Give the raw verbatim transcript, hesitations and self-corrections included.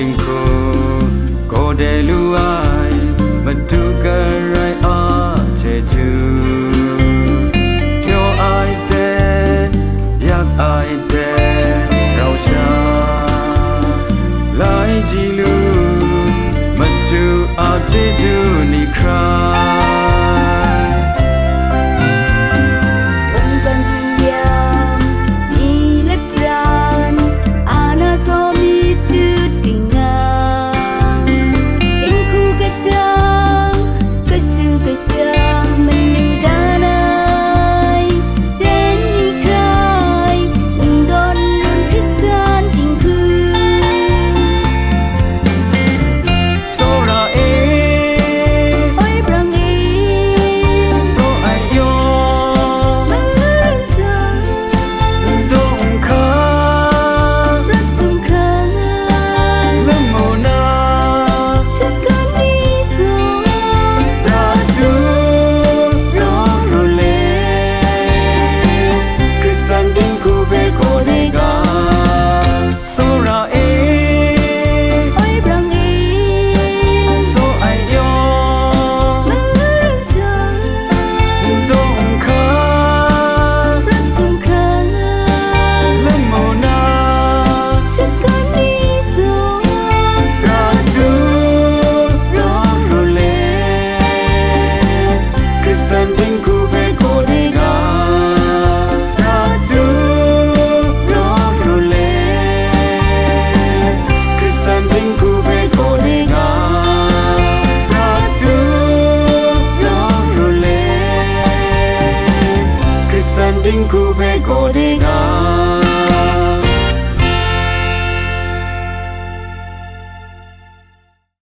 Dinghku, kau de lu ai, Madu karai a chyeju. Pyaw ai ten, yak ai ten, rau sha, lai ji lu, Madu a chyeju ni hkrai. Mungkan sung yang, ni let pran, ana saw mi tut kring na, dinghku kadang, kasu kashang manu dan ai, ten ni hkrai, n dawn run Hkristan dinghku. Tsawra e, oi brang e, tsaw ai yaw, mara sa, dawng hka, rat htum hkang, lamu na, shaka ni sa, prat du, raw ru le, Hkristan dinghku hpe kau de ga. Tsawra e, oi brang e, tsaw ai yaw, mara sa, dawng hka, rat htum hkang, lamu na, shaka ni sa, prat du, raw ru le, Hkristan dinghku hpe kau de ga. Prat du, raw ru le, Hkristan dinghku hpe kau de ga. Prat du, raw ru le, Hkristan dinghku hpe kau de ga.